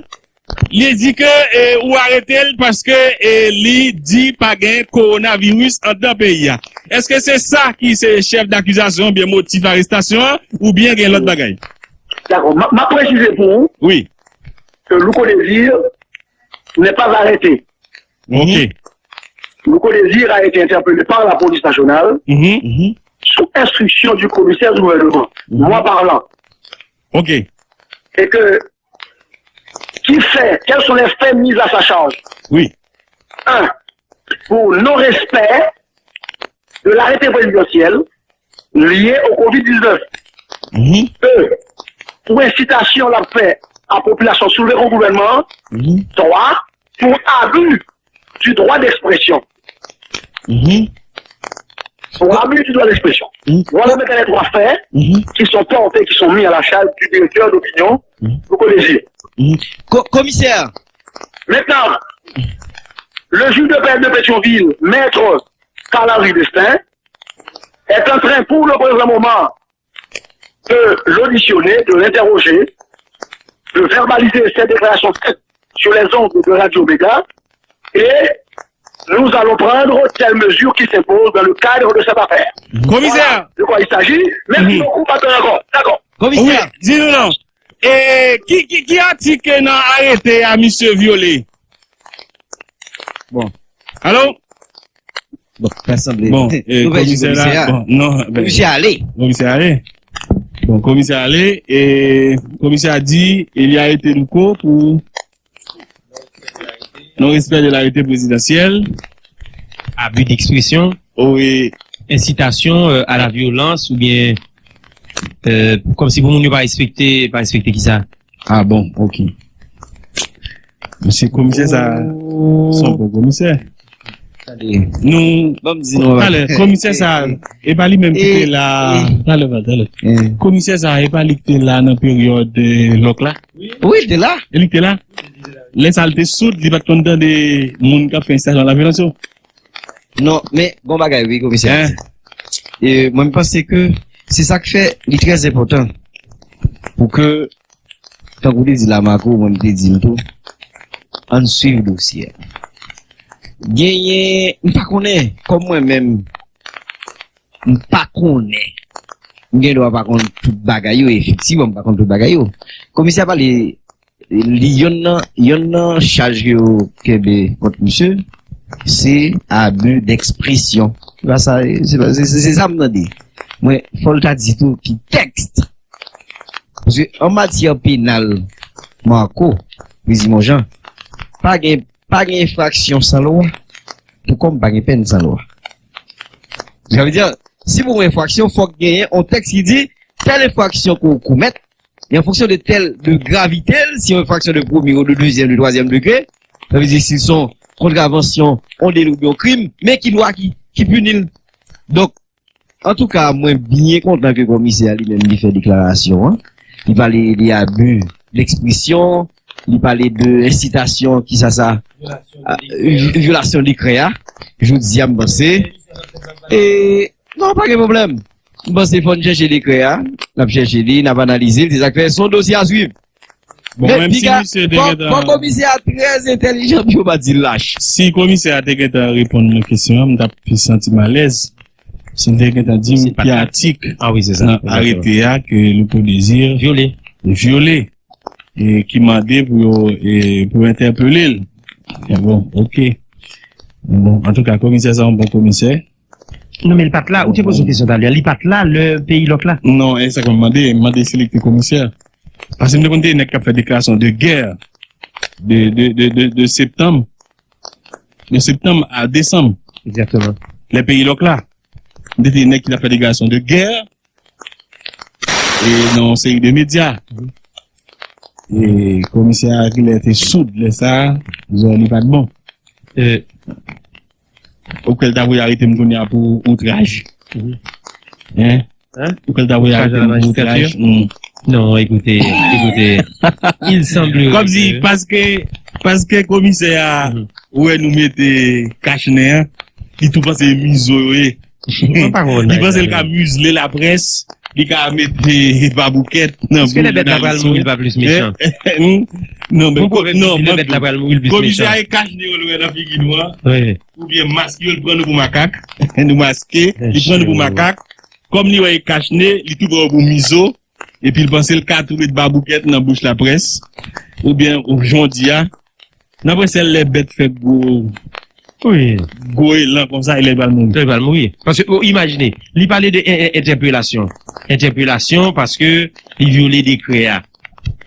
Li di ke, e, ou arete l paske, e, li di pa gen kowonaviris anndan peyi a. Èske se sa ki se chèf dakizasyon oubyen motif arestasyon an, oubyen gen lòt bagay? Dakò, m ap, m ap presize pou ou, wi, ke Louko Désir n'est pas arrêté. Ok. Louko Désir a été interpellé par la police nationale, mhm, sous instruction du commissaire du gouvernement, mhm, moi parlant. Ok. Et que, qui fait, quels sont les faits mis à sa charge? Oui. Un, pour non-respect de l'arrêté présidentiel lié au covid dix-neuf. Mhm. Deux, pour incitation à la paix à la population soulevée contre le gouvernement. Mhm. Trois, pour abus du droit d'expression. Mhm. Pour abus du droit d'expression. Mhm. Voilà maintenant les trois faits, mhm, qui sont portés, qui sont mis à la charge du directeur d'opinion, mhm, du collège. Mhm. Ko-, komisè. Maintenant, le juge de paix de Pétionville, maître Carl-Henri Destin, est en train pour le présent moment de l'auditionner, de l'interroger, de verbaliser ses déclarations faites sur les ondes de Radio Méga et nous allons prendre telle mesure qui s'impose dans le cadre de cette affaire. Komisè! Voilà de quoi il s'agit. Merci beaucoup, patron. D'accord. Komisè! Wi, di nou non. E ki, ki, ki atik nan arete a misye vyole? Bon. Alo? Bon, pa sanble. Bon, e, komisè la, bon, non, ben, komisè ale. Komisè ale. Bon, komisè ale, e komisè a di, e li arete Louko pou non-respect de l'arrêté présidentiel. Abus d'expression. Wi. Incitation, euh, à la violence oubyen, euh, kòmsi pou moun yo pa respekte, pa respekte kisa? Ah bon, ok. Mesye komisè sa, oh, se yon bon komisè. Tande. Nou, ban m di nou, talè, komisè sa, e pa li menm ki te la, talè, talè. Komisè sa, e pa li ki te la nan peryòd, eh, lòk la? Wi, li te la. E li ki te la? Lè sa, li te soud, li pa t konn tande moun k ap fè ensitasyon a la vyolans yo? Non, men, gon bagay, wi, komisè. Hein? E mwen, m panse ke se sa k fè li trè enpòtan pou ke, tankou w te di la, Marco, mwen, m te di l tou, ann swiv dosye a. Genyen, m pa konnen, kòm mwen menm, m pa konnen. M gen dwa pa konn tout bagay yo, efektivman, m pa konn tout bagay yo. Komisè a pale, li, yonn nan, yonn nan chaj ke yo kenbe kont misye, se abus d'expression. Se pa sa, se pa, se, se, se sa m tande. Mwen, fò l ta di tou ki tèks. Paske an matyè penal, Marco, Rizimon Jean, pa gen, pa gen enfraksyon san lwa. Tou kòm pa gen pèn san lwa. Sa vle di, si pou yon enfraksyon, fòk genyen yon tèks ki di, tèl enfraksyon ke w komèt, e an fonksyon de tèl, de gravite l, si yon enfraksyon de premye ou de dezyèm, de twazyèm degre, sa vle di si se yon kontravansyon, yon deli oubyen yon krim, men ki lwa ki, ki pini l. Donk, antouka, mwen byen kontan ke komisè a li menm li fè deklarasyon an. Li pale de abus d'expression, li pale de ensitasyon, kisa sa, vyolasyon de dekrè a, vyolasyon dekrè a, jodi a, m panse. E, non, pa gen pwoblèm. M panse fò n chèche dekrè a, n ap chèche li, n ap analize l, se sa k fè se yon dosye a swiv. Bon, menm si misye te gentan, fò komisè a trè entèlijan pou yo pa di l lach. Si komisè a te gentan reponn nan kesyon an, m t ap pi santi m alèz. Si l te gentan di m ki atik nan arete a ke Louko Désir vyole, e ki mande pou yo, e, pou entèpele l. Bon, ok. Bon, antouka, komisè sa yon bon komisè. Non, men li pa t la. Ou te poze yon kesyon talè. Li pa t la lè peyi lòk la? Non, e sa k mwen mande. M mande si li te komisè. Paske m te konn te nèg k ap fè deklarasyon de gè de, de, de, de, de septanm, de septanm a desanm. Egzakteman. Lè peyi lòk la, m te te nèg ki t ap fè deklarasyon de gè e nan yon seri de medya. E komisè a genlè te soud lè sa a, zòrèy li pa t bon. E, ou kwè l ta voye arete m kounye a pou outraj? Hein? Hein? Ou kwè l ta voye arete m pou outraj? Non, écoutez, écoutez, il semblerait. Kòmsi, paske, paske komisè a wè nou mete kachnen an, li tou panse mizo yo ye. Li panse l ka mizle laprès, li ka mete baboukèt nan bouch jounalis yo. Èske lè bèt la pral mouri, l pa plis mechan? Non, men, non, men, komisè a e kachnen yo l wè nan figi nou an. Oubyen maske yo, l pran nou pou makak. Nou maske, li pran nou pou makak. Kòm li wè e kachnen, li tou pran yo pou mizo. Epi l panse l ka tou met baboukèt nan bouch laprès. Oubyen, ou jan w di a, nan prensè lè bèt fè gwo, gwo elan konsa, e lè l pral mouri. Lè l pral mouri. Paske, ou imajine, li pale de en-, en-, entèpelasyon. Entèpelasyon paske li vyole dekrè a.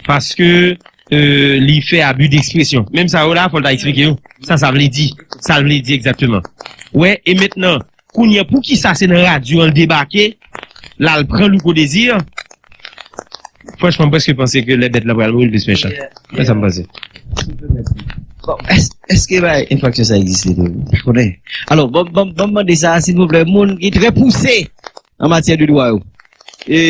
Paske, euh, li fè abi dekspresyon. Menm sa yo la, fò l ta eksplike yo. Sa, sa vle di. Sa l vle di egzakteman. Wè, e mentnan, kounye a, poukisa se nan radyo an l debake, l al pran Louko Désir? Franchman, m prèske panse ke lè bèt la pral mouri, l plis mechan. Men sa m panse. Bon, èske bay enfraksyon sa egziste tou? M pa konnen. Alò, bon, bon, bon, mande sa, silvouplè, moun ki trè pouse an matyè de dwa yo. E,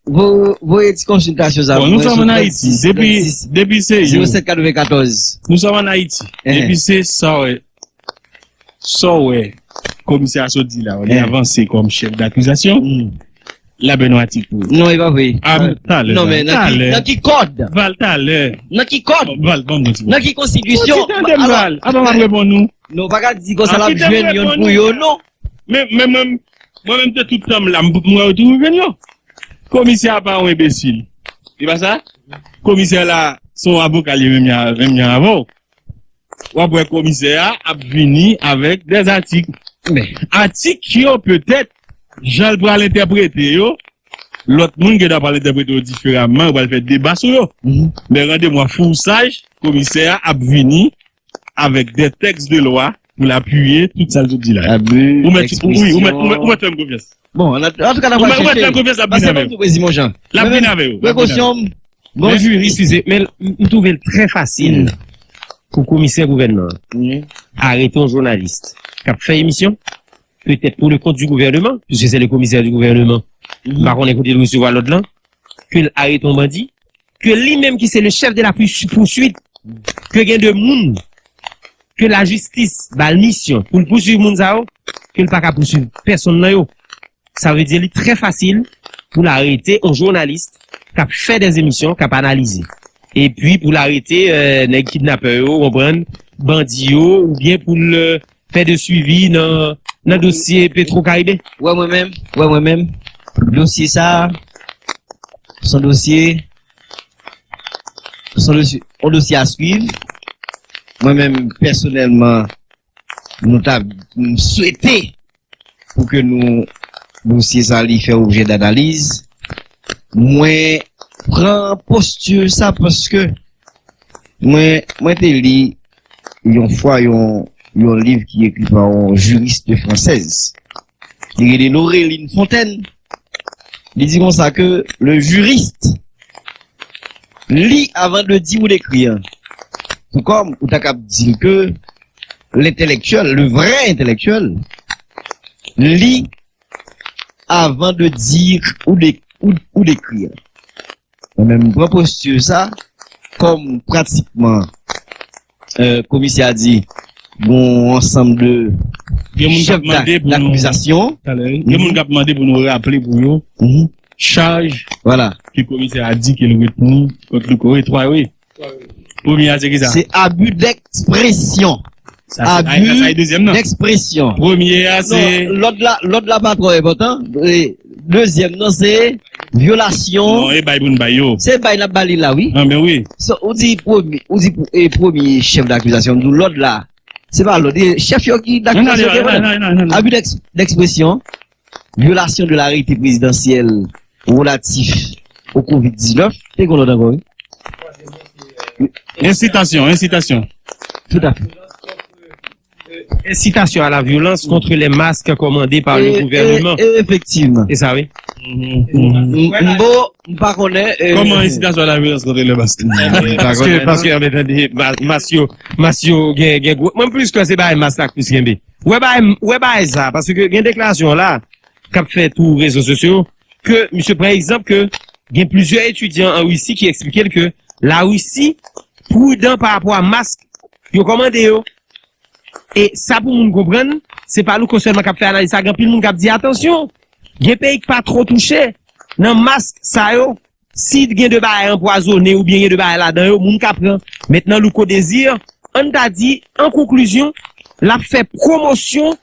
vo-, voye ti konsiltasyon sa. Bon, nou sòm an Ayiti. Depi, depi se yo. Zewo sèt katrevenkatòz. Nou sòm an Ayiti. Depi se sa w wè. Sa w wè, komisè a sot di la, li avanse kòm chèf dakizasyon. L ap bay nou atik pou. Non, e pa vre. A, talè. Non, men nan ki, nan ki kòd? Val, talè. Nan ki kòd? Val, ban m yon ti. Nan ki konstitisyon? Ou ti tande m, Val? Apa m ap reponn ou? Non, pa ka di konsa l ap jwenn youn pou yo, non. Men, men, mwen, mwen menm te tout tan m la, m, m wè yo toujou jwenn yo. Komisè a pa yon enbesil. Se pa sa? Komisè la, se yon avoka li ye menm jan, menm jan avè w. W ap wè komisè a ap vini avèk dè atik. Men atik yo, petèt, jan l pral entèprete yo, lòt moun gen dwa pral entèprete yo diferaman, yo pral fè deba sou yo. Men randevou a, fou ou saj, komisè a ap vini avèk dè tèks de lwa pou l apiye tout sa l sot di la. Ou mèt, wi, ou mèt, ou mèt, ou mèt fè m konfyans. Bon, an, antouka, n ap chèche. Ou mèt fè m konfyans, l ap vini avè yo. L ap vini avè yo. Prekosyon, bon jiri. Eskize, men m, m twouve l trè fasil pou komisè gouvènman an arete yon jounalis k ap fè emisyon, petèt pour le compte du gouvernement, puisque c'est le commissaire du gouvernement, m pa konnen kote l resevwa lòd lan, ke l arete yon bandi, ke li menm ki se le chef de la pous-, poursuite, ke gen de moun ke lajistis ba l misyon pou l pouswiv moun sa yo, ke l pa ka pouswiv pèsonn nan yo. Sa vle di li trè fasil pou l arete yon jounalis k ap fè dè emisyon, k ap analize. Epi pou l arete, euh, nèg kidnapè yo, ou konprann, bandi yo, oubyen pou l, euh, fè de swivi nan, nan dosye Petro Caribe. Wè mwen menm, wè mwen menm, dosye sa, se yon dosye, se yon dosye, yon dosye a swiv. Mwen menm, pèsonèlman, nou ta, m swete pou ke nou, dosye sa li fè objè danaliz. Mwen pran posti sa paske mwen, mwen te li yon fwa yon, yon liv ki ekri pa yon juriste française. Li rele Laureline Fontaine. Li di konsa ke le juriste lit avant de dire ou d'écrire. Tout comme ou ta kab di ke lentelektyèl, le vrai intellectuel, lit avant de dire ou de, ou, ou d'écrire. Mwen menm, m pran posti sa, kòm pratikman, euh, komisè a di, gon ansanm de chèf dakizasyon. Gen moun k ap mande pou nou raple pou yo chaj ke komisè a di ke l retni kont Louko, e twa yo ye. Premye a se ki sa? Se abi dèkspresyon. Abi dèkspresyon. Premye a se... Non, lòd la, lòd la pa twò enpòtan. E dezyèm nan se vyolasyon. Non, e bay pou n bay yo. Se bay n ap ba li la, wi. Anben wi. So, ou di premye, ou di, e, premye chèf dakizasyon, nou lòd la. Se pa lòd, e chèf yo ki dakizasyon. Abi dèks-, dèkspresyon. Violation de l'arrêté présidentiel relatif au covid dix-neuf, te gen lòt ankò, wi. Incitation, incitation. Tout à fait. Incitation à la violence contre les masques commandés par le gouvernement. Efektivman. E sa, wi. M pa konnen. Comment incitation à la violence contre les masques? Paske, paske, an tande, mas yo, mas yo gen, gen gwo. Mwen plis kwè se bagay mas la k plis kenbe. Wè bagay, wè bagay sa, paske gen deklarasyon la, k ap fè tou rezo sosyo, ke misye pran egzanp ke gen plizyè etidyan an Risi ki eksplike l ke Larisi pridan pa rapò a mask yo kòmande yo. E sa pou moun konprann, se pa Louko sèlman k ap fè analiz sa, gen anpil moun k ap di atansyon, gen peyi k pa twò touche nan mask sa yo, si gen de bagay anpwazonnen oubyen gen de bagay ladan yo, moun ka pran. Mentnan Louko Désir, ann ta di, an konklizyon, l ap fè pwomosyon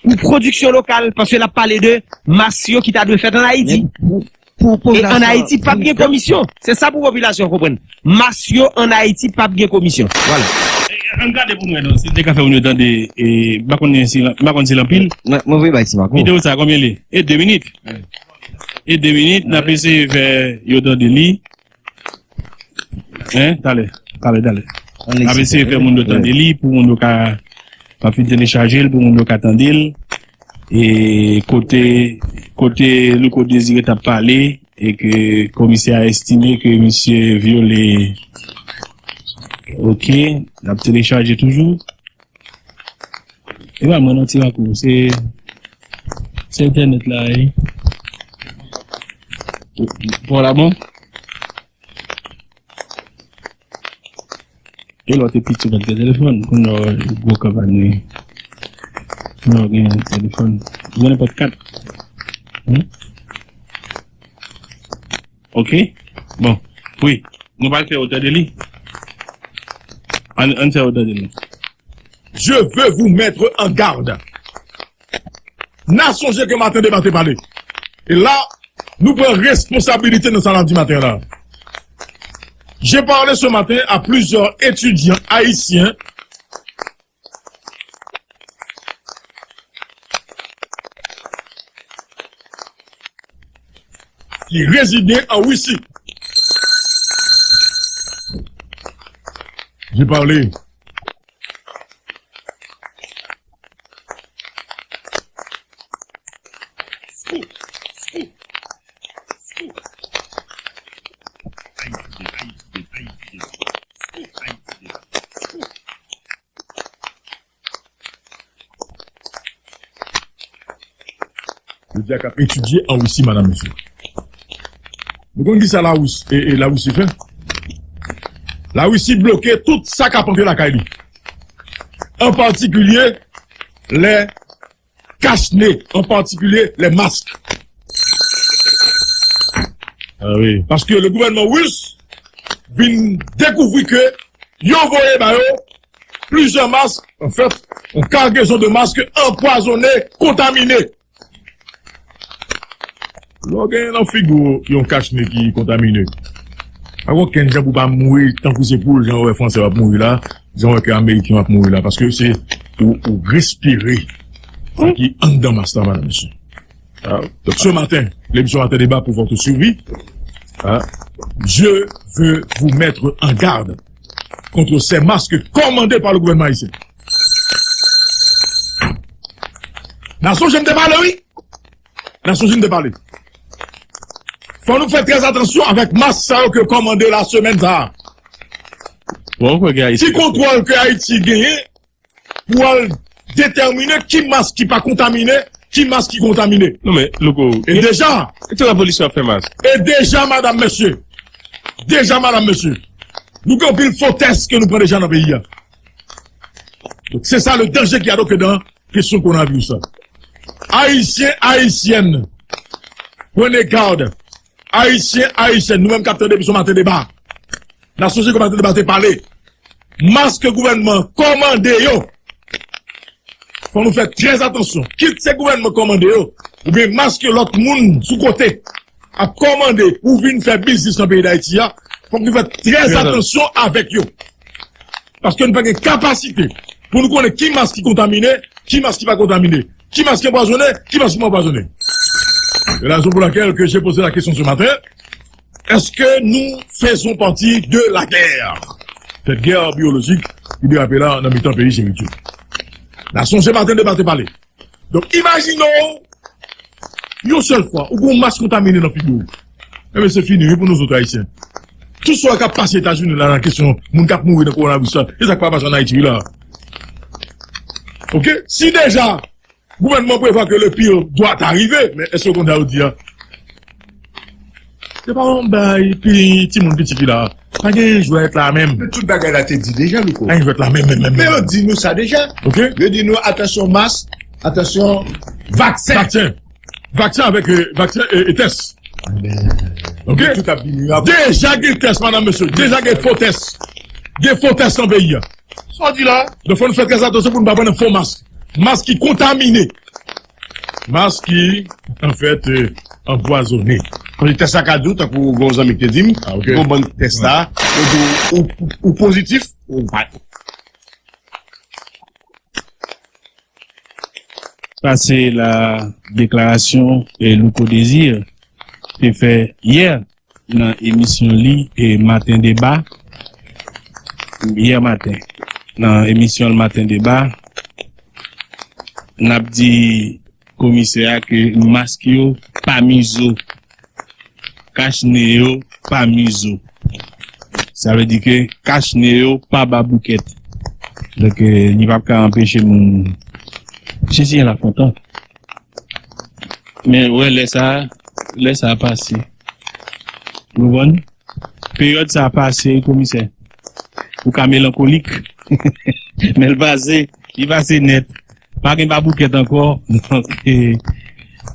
pou pwodiksyon lokal, paske l ap pale de mas yo ki ta dwe fèt ann Ayiti. E ann Ayiti p ap gen komisyon. Se sa pou popilasyon an konprann. Mas yo ann Ayiti p ap gen komisyon. Vwala. Ann gade pou nou wè non, si te ka fè moun yo tande, e, m pa konn si, m pa konn si l anpil. Mwen voye bay ti mako. Videyo sa konbyen li? E de minit. E de minit, n ap eseye fè yo tande li. Hein, talè, talè, talè. N ap eseye fè moun yo tande li, pou moun yo ka, pa fin telechaje l, pou moun yo ka tande l. E kote, kote Louko Désiré t ap pale, e ke komisè a estime ke misye vyole. Ok, l ap telechaje toujou. E pa mwen non, ti rakou, se, se entènèt la, wi. Bon, la bon? E lòt epi tou pa t gen telefòn, kounye a gwo kanpay wi. Kounye a gen telefòn. Gen nenpòt kat. Hmm? Ok. Bon. Wi. Nou pral fè otè de li. Ann, ann fè otè de li. Je veux vous mettre en garde. N a sonje ke maten deba te pale. E la, nou pran responsabilite nan sa n ap di maten an la. J'ai parlé ce matin à plusieurs étudiants haïtiens qui résidaient en Russie. J'ai parlé. Yo di a k ap etidye an Risi, madanm, mesye. Nou konn kisa Larisi, e, e, Larisi fè? Larisi bloke tout sa k ap antre lakay li. An patikilye, lè kach ne, an patikilye, lè mask. Ah wi. Paske le gouvènman ris vin dekouvri ke yo voye ba yo plizyè mask, anfèt, yon kagezon de mask anpwazonnen, kontamine. Lè w gen nan figi w yon kach ne ki kontamine, pa gen okenn jan pou w pa mouri tankou se poul, jan w wè Fransè w ap mouri la, jan w wè ke Ameriken w ap mouri la, paske se ou, ou respire sa ki anndan mas la, madanm, mesye. Ah, donc ce matin, l'émission Matin Débat pour votre survie, ah, je veux vous mettre en garde contre ces masques commandés par le gouvernement haïtien. N a sonje m te pale, wi. N a sonje m te pale. Fò nou fè trè atansyon avèk mas sa yo ke yo kòmande la semèn sa a. Ki kontwòl ke Ayiti genyen pou al detèmine ki mas ki pa kontamine, ki mas ki kontamine? Non, men, Louko, e deja, e tout lapolis yo ap fè mas. E deja, madanm, mesye, deja, madanm, mesye, nou gen anpil fo tès ke nou pran deja nan peyi a. Donk, se sa le danje ki adoke dan kesyon kowonaviris la. Ayisyen, Ayisyèn, prenez garde. Ayisyen, Ayisyèn, nou menm k ap tande emisyon Maten Deba, n a sonje ke Maten Deba te pale. Mas ke gouvènman an kòmande yo, fò nou fè trè atansyon. Kit se gouvènman kòmande yo, oubyen mas ke lòt moun sou kote ap kòmande pou vin fè biznis nan peyi Dayiti a, fòk nou fè trè atansyon avèk yo. Paske nou pa gen kapasite pou nou konnen ki mas ki kontamine, ki mas ki pa kontamine, ki mas ki anpwazonnen, ki mas ki pa anpwazonnen. C'est la raison pour laquelle que j'ai posé la question ce matin. Est-ce que nous faisons partie de la guerre? Cette guerre biologique ki derape la nan mitan peyi cheri Dye. N a sonje maten deba te pale. Donk, imajine w, yon sèl fwa, ou gen yon mas kontamine nan figi w. Enben, se fini, wi, pou nou zòt Ayisyen. Tout sa k ap pase Etazini la nan kesyon moun k ap mouri nan kowonaviris la, se sa k pa pase ann Ayiti, wi, la. Oke? Si deja, gouvènman prevwa ke le pire doit arriver, men èske w konn sa yo di a? Se pa yon bay, pi timoun piti ki la. Pa gen jwèt la menm. Men tout bagay la te di deja, Louko. Pa gen jwèt la menm, menm, menm, menm. Men yo di nou sa deja. Oke. Yo di nou, atansyon mas, atansyon vaksen. Vaksen. Vaksen avèk, euh, vaksen e, e tès. Oke. Tout ap vini apre. Deja gen tès, madam, mesye. Deja gen fo tès. Gen fo tès nan peyi a. Sa w di la? Donk, fò nou fè trè atansyon pou nou pa pran nan fo mas. Mas ki kontamine. Mas ki, anfèt, euh, anpwazone. Paske tès la ka di w, tankou yon zanmi ki te di m, ah, ok, yon bann tès la, yo di w, ou, ou pozitif, ou pa. Sa se la deklarasyon, eh, Louko Désir te fè yè nan emisyon li, eh, Maten Deba, yè maten, nan emisyon l Maten Deba, n ap di komisè a ke mask yo pa mizo, kach ne yo pa mizo. Sa vle di ke kach ne yo pa ba boukèt. Donk, eh, li p ap ka anpeche moun. Sisyen Lafontan. Men, wè, lè sa, lè sa pase. Ou konprann? Peryòd sa pase, komisè. Ou ka melankolik. Men l pase, li pase nèt. Pa gen ba boukèt ankò. Donk, eh,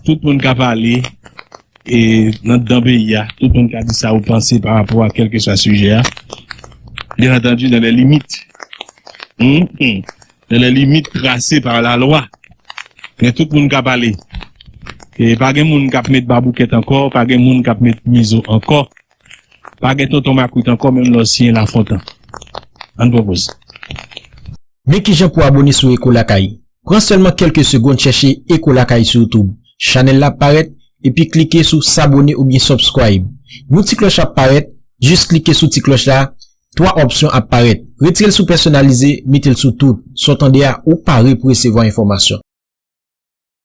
tout moun ka pale. E nan dan peyi a, tout moun ka di sa ou panse pa rapò a kèlkeswa sijè a. Bien entendu, dans les limites. Hmm, hmm. Dans les limites tracées par la loi. Men tout moun ka pale. E pa gen moun k ap met ba boukèt ankò, pa gen moun k ap met mizo ankò. Pa gen tonton makwit ankò, menm lè w siyen Lafontan. Ann pran poz. Men kijan pou abone sou Eko Lakay. Pran sèlman kèlke segonn chèche Eko Lakay sou YouTube. Chanèl la ap parèt, epi klike sou sabone oubyen subscribe. Yon ti klòch ap parèt, jis klike sou ti klòch la, twa opsyon ap parèt. Retire l sou pèsonalize, mete l sou tout. Sa w tande a, ou pare pou resevwa enfòmasyon.